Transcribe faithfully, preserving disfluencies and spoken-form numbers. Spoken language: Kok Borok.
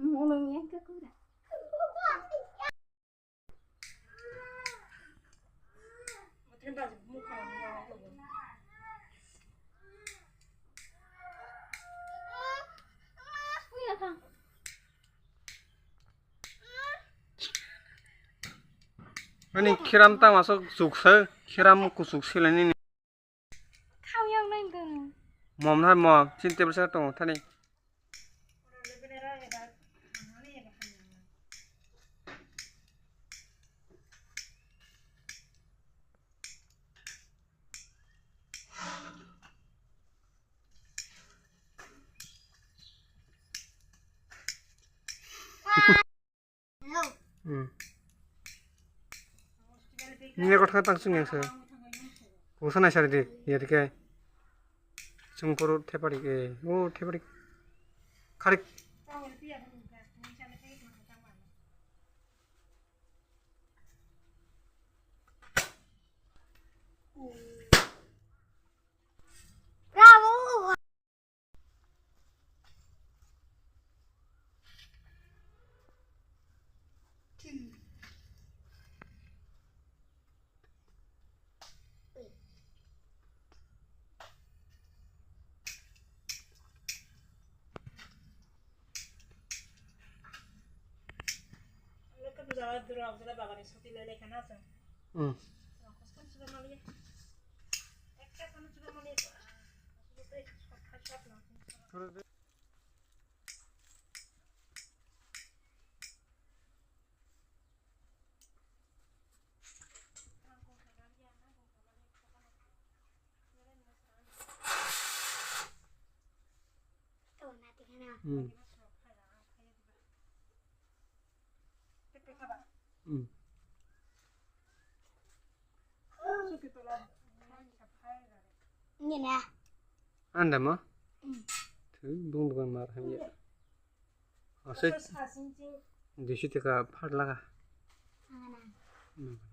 Mulung yang ke kura. Ani khiram tang masuk suksa khiram kusuk silani. Khao yang nai dong. Mom hai mom, chin table sa tong thani. Hmm. Ni ko thang tang sung yang se. Ko sana sari di, ya di kai. Sung puru thepari ke. Oh, thepari. Kharik. Hmm. Hmm. Hmm. Anda ma? Hmm. Thu bung bung mar hamya. Ase. Duiso taka phat laga. Hmm.